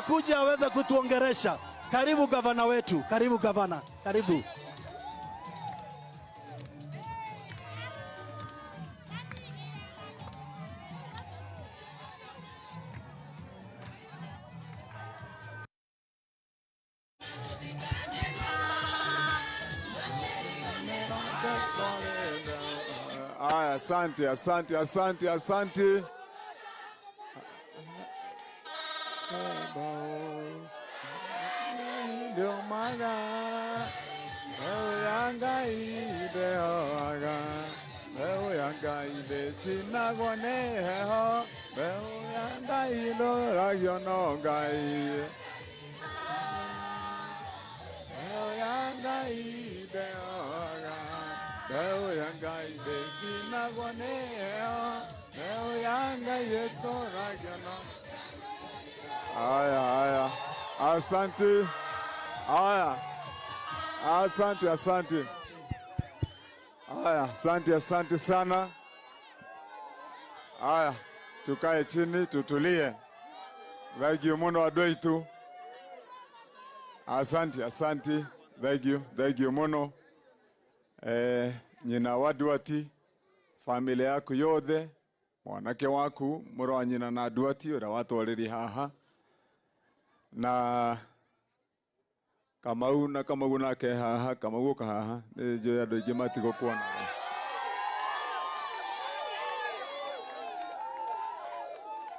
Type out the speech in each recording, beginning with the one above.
Akuje aweze kutuongeresha. Karibu gavana wetu, karibu gavana, karibu. Aya, asante, asante, asante, asante. Ndio maana mbeũ ya Ngai ndĩhoaga, mbeũ ya Ngai ndĩcinagwo nĩ heho, mbeũ ya Ngai ndũragio no Ngai. Mbeũ ya Ngai ndĩhoaga, mbeũ ya Ngai ndĩcinagwo nĩ heho, mbeũ ya Ngai ĩtũragio no. Haya, haya, asante. Haya, asante, asante. Haya, asante, asante sana. Haya, tukae chini tutulie. Thank you muno andũ aitũ. Asante, asante. Thank you, thank you muno. Nyina wa Nduati, familia yaku yothe, mwanake waku, mũrũ wa nyina na Nduati ũrĩa watwarĩrie haha, na Kamau na Kamau nake haha, Kamau ũka haha, nĩ njũĩ andũ aingĩ matigũkuonaga.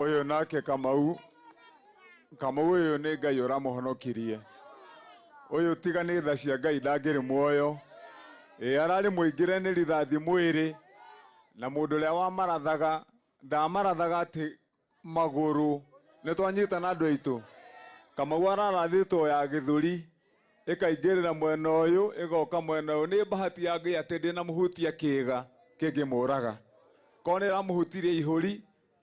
Ũyũ nake Kamau, Kamau ũyũ nĩ Ngai ũramũhonokirie. Ũyũ tiga nĩ tha cia Ngai ndangĩrĩ muoyo. Ĩ ararĩ mũingĩre nĩ rithathi mwĩrĩ, na mũndũ ũrĩa wamarathaga ndamarathaga atĩ magũrũ. Nĩ twanyitana andũ aitũ. Kamau ararathĩtwo ya gĩthũri ĩkaingĩrĩra mwena ũyũ ĩgoka mwena ũyũ. Nĩ bahati ya Ngai atĩ ndĩnamũhutia kĩĩga kĩngĩmũraga. Korwo nĩ ĩramũhutirie ihũri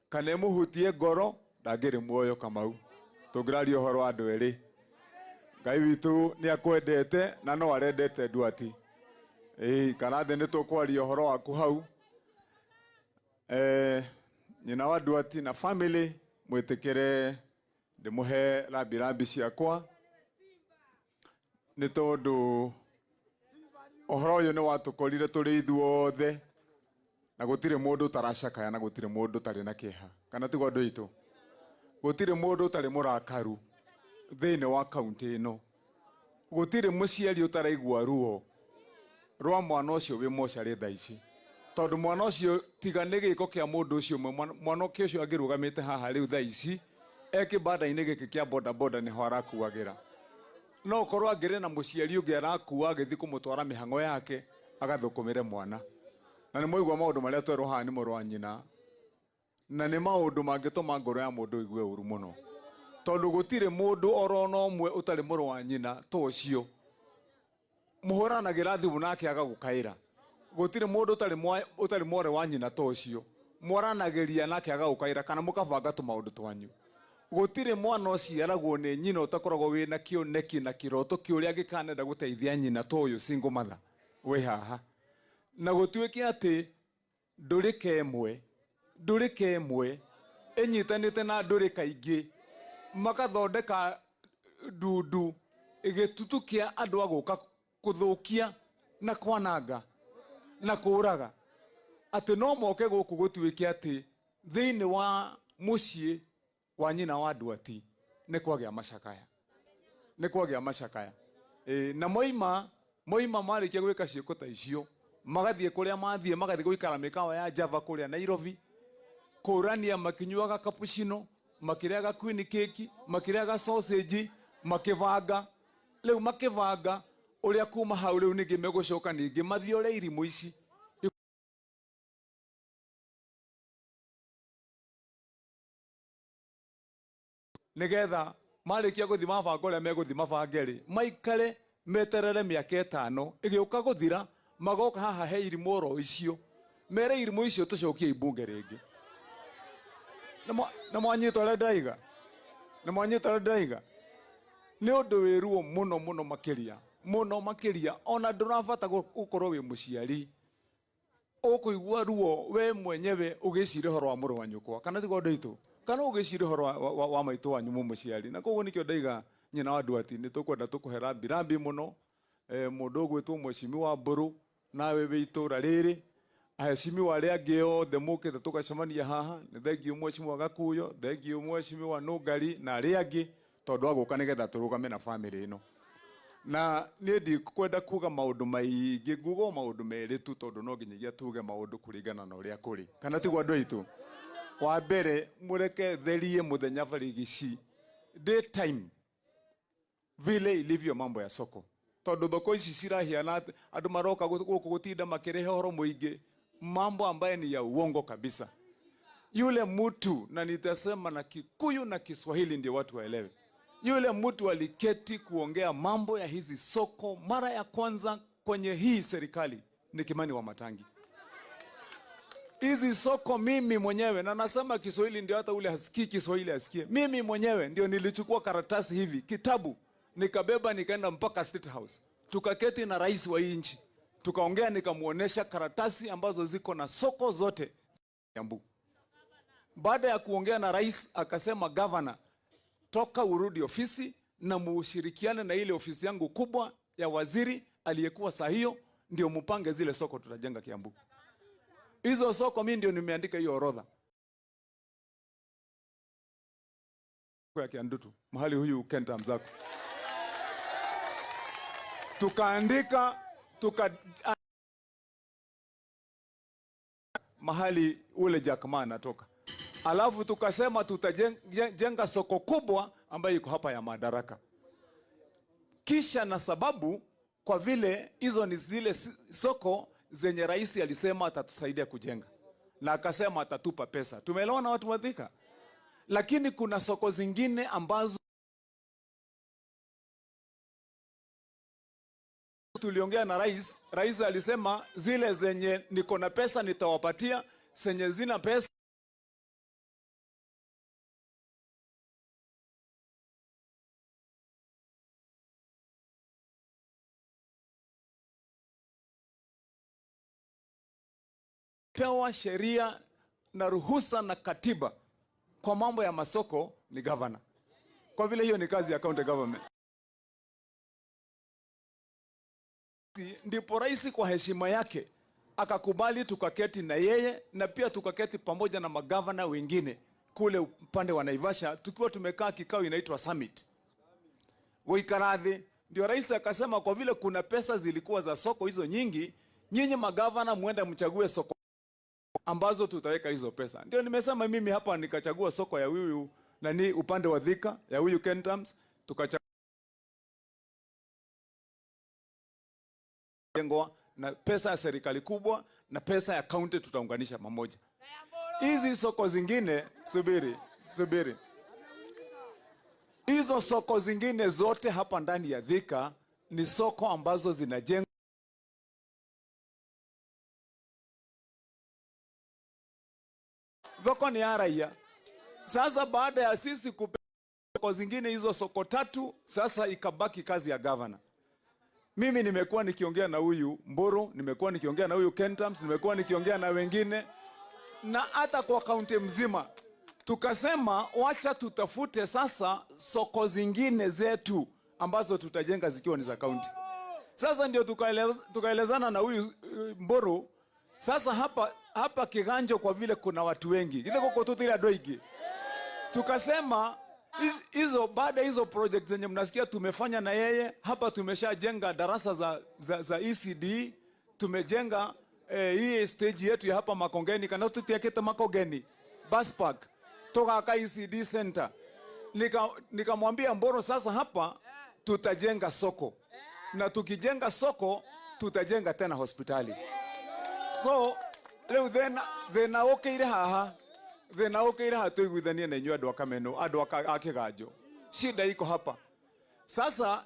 kana ĩmũhutie ngoro ndangĩrĩ muoyo Kamau. Tũngĩraria ũhoro wa andũ erĩ. Ngai witũ nĩ akwendete na no arendete Nduati. Ĩĩ kana thĩ nĩ tũkwaria ũhoro waku hau. Nyina wa Nduati na family mwĩtĩkĩre ndĩmũhe rambirambi ciakwa nĩ tondũ ũhoro ũyũ nĩ watũkorire tũrĩ ithuothe na gũtirĩ mũndũ ũtaracakaya na gũtirĩ mũndũ ũtarĩ na kĩeha, kana tiguo andũ aitũ? Gũtirĩ mũndũ ũtarĩ mũrakaru thĩinĩ wa kaunti ĩno. Gũtirĩ mũciari ũtaraigua ruo rwa mwana ũcio wĩ mocarĩ thaa ici, tondũ mwana ũcio tiga nĩ gĩko kĩa mũndũ ũcio ũmwe, mwana ũcio angĩrũgamĩte haha rĩu thaa ici e kĩbanda-inĩ gĩkĩ kĩa bodaboda nĩho arakuagĩra. No ũkorwo angĩrĩ na mũciari ũngĩ arakua agĩthiĩ kũmũtwara mĩhang'o yake agathũkũmĩre mwana. Na nĩ mwaigua maũndũ marĩa twerwo haha nĩ mũrũ wa nyina, na nĩ maũndũ mangĩtũma ngoro ya mũndũ ĩigue ũru mũno, tondũ gũtirĩ mũndũ oro na ũmwe ũtarĩ mũrũ wa nyina ta ũcio mũhũranagĩra thimũ nake agagũkaĩra. Gũtirĩ mũndũ ũtarĩ mwarĩ wa nyina ta ũcio mwaranagĩria nake agagũkaĩra, kana mũkabanga tũmaũndũ twanyu. Gũtirĩ mwana ũciaragwo nĩ nyina ũtakoragwo wĩna kĩoneki na kĩroto kĩũrĩa angĩkanenda gũteithia nyina ta ũyũ single mother wĩ haha. Na gũtuĩke atĩ ndũrĩka ĩmwe, ndũrĩka ĩmwe ĩnyitanĩte na ndũrĩka ingĩ makathondeka ndundu gĩtutu kĩa andũ a gũka kũthũkia na kwananga na kũraga, atĩ no moke gũkũ gũtuĩke atĩ thĩinĩ wa mũciĩ wa nyina wa Nduati nĩ kwagĩa macakaya, nĩ kwagĩa macakaya. Na moima marĩkia gwĩka ciĩko ta icio magathiĩ kũrĩa mathiĩ, magathiĩ gũikara mĩkawa ya Java kũrĩa Nairobi, kũrania makinyuaga cappuccino, makĩrĩaga queen cake, makĩrĩaga sausage, makĩbanga rĩu, makĩbanga ũrĩa kuma hau rĩu ningĩ megũcoka ningĩ mathiĩ ũrĩa irimũ ici. Nĩgetha marĩkia gũthiĩ mabanga ũrĩa megũthiĩ mabange rĩ, maikare meterere mĩaka 5 ĩgĩũka gũthira, magoka haha he irimũ oro icio, mere irimũ icio tũcokie ibunge rĩngĩ. Na mwanyita ũrĩa ndaiga? Na mwanyita ũrĩa ndaiga? Nĩ ũndũ wĩ ruo mũno mũno makĩria, mũno makĩria, ona ndũrabata gũkorwo wĩ mũciari. Ũkũigua ruo we mwenyewe ũgĩciria ũhoro wa mũrũ wa nyũkwa, kana tiguo andũ aitũ? Kana ũgĩciria ũhoro wa maitũ wanyu mũmũciari. Na koguo nĩkĩo ndaiga nyina wa Nduati nĩ tũkwenda tũkũhe rambi rambi mũno. Mũndũ ũgwĩtwo Mheshimiwa Mbũrũ, nawe wĩ itũra rĩrĩ, aheshimiwa arĩa angĩ othe mũkĩte tũgacemania haha, nĩ thengiũ Mheshimiwa Gakuyo, thengiũ Mheshimiwa Nũngari na arĩa angĩ, tondũ wa gũka nĩgetha tũrũgame na family ĩno. Na niĩ ndikwenda kuga maũndũ maingĩ, nguga o maũndũ merĩ tu, tondũ no nginyagia tuge maũndũ kũringana na ũrĩa kũrĩ. Kana tiguo andũ aitũ? Wa mbere, mũreke therie mũthenya barigici daytime vile ilivyo mambo ya soko, tondũ thoko ici cirahiana andũ maroka gũkũ gũtinda makĩrehe ũhoro mũingĩ, mambo ambaye ni ya uongo kabisa. Yule mtu, na nitasema na Kikuyu na Kiswahili ndio watu waelewe, yule mtu aliketi kuongea mambo ya hizi soko mara ya kwanza kwenye hii serikali ni Kimani Wamatangi. Hizi soko mimi mwenyewe, na nasema Kiswahili ndio hata ule hasikii Kiswahili asikie, mimi mwenyewe ndio nilichukua karatasi hivi kitabu nikabeba nikaenda mpaka State House, tukaketi na rais wa hii nchi tukaongea, nikamuonesha karatasi ambazo ziko na soko zote Kiambu. Baada ya kuongea na rais akasema, governor, toka urudi ofisi na mushirikiane na ile ofisi yangu kubwa ya waziri aliyekuwa saa hiyo, ndio mupange zile soko tutajenga Kiambu. Hizo soko mimi ndio nimeandika hiyo orodha ya Kiandutu, mahali huyu Kenta Mzako. Tukaandika mahali ule Jack Ma anatoka. Alafu tukasema tutajenga soko kubwa ambayo iko hapa ya Madaraka. Kisha na sababu, kwa vile hizo ni zile soko zenye rais alisema atatusaidia kujenga na akasema atatupa pesa. Tumeelewana watu wa Thika? Lakini kuna soko zingine ambazo tuliongea na rais, rais alisema zile zenye niko na pesa nitawapatia, zenye zina pesa pewa sheria na ruhusa na katiba kwa mambo ya masoko ni governor. Kwa vile hiyo ni kazi ya county government. Ndipo rais kwa heshima yake akakubali tukaketi na yeye na pia tukaketi pamoja na magavana wengine kule upande wa Naivasha, tukiwa tumekaa kikao inaitwa summit. Goikarathi, ndio rais akasema kwa vile kuna pesa zilikuwa za soko hizo nyingi, nyinyi magavana muende mchague soko ambazo tutaweka hizo pesa. Ndio nimesema mimi hapa nikachagua soko ya huyu nani upande wa Thika ya huyu Kentams, tukachagua na pesa ya serikali kubwa na pesa ya county tutaunganisha pamoja. Hizi soko zingine, subiri, subiri. Hizo soko zingine zote hapa ndani ya Thika ni soko ambazo zinajengwa Thoko ni ya raia. Sasa baada ya sisi kupewa soko zingine hizo soko tatu, sasa ikabaki kazi ya governor. Mimi nimekuwa nikiongea na huyu Mburu, nimekuwa nikiongea na huyu Kentams, nimekuwa nikiongea na wengine na hata kwa kaunti mzima. Tukasema wacha tutafute sasa soko zingine zetu ambazo tutajenga zikiwa ni za kaunti. Sasa ndio tukaelezana na huyu Mburu. Sasa hapa Kiganjo kwa vile kuna watu wengi. Ile koko tu ile doigi. Tukasema hizo baada hizo project zenye mnasikia tumefanya na yeye hapa, tumeshajenga darasa za ECD, tumejenga hii stage yetu ya hapa Makongeni, kana tutiakete Makongeni bus park toka ECD center. Nikamwambia Mboro sasa hapa tutajenga soko, na tukijenga soko tutajenga tena hospitali. So leo thena ukiire haha, thena ukiire haha tuiguithanie na inyuĩ andũ a Kameno, andũ a Kiganjo. Shida iko hapa. Sasa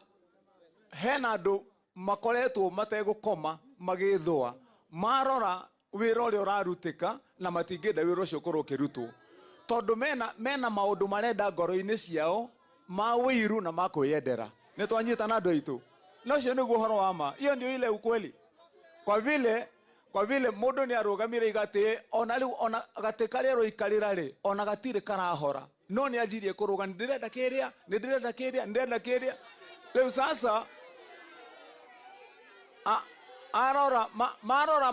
hena andũ makoretwo mategũkoma magĩthũa, marora wĩra ũrĩa ũrarutĩka na matingĩenda wĩra ũcio ũkorwo ũkĩrutwo, tondũ mena maũndũ marenda ngoro-inĩ ciao ma wĩiru na ma kwĩyendera. Nĩ twanyitana andũ aitũ? Na ũcio nĩguo ũhoro wa ma. Hiyo ndio ile ukweli. Kwa vile Kwa vile mundu ni arugamire igati ona riu ona gati karia roikarira ri ona gatire karahora, no ni anjirie kuruga, ni ndirenda kiria, ni ndirenda kiria, ni ndirenda kiria. Riu sasa arora marora.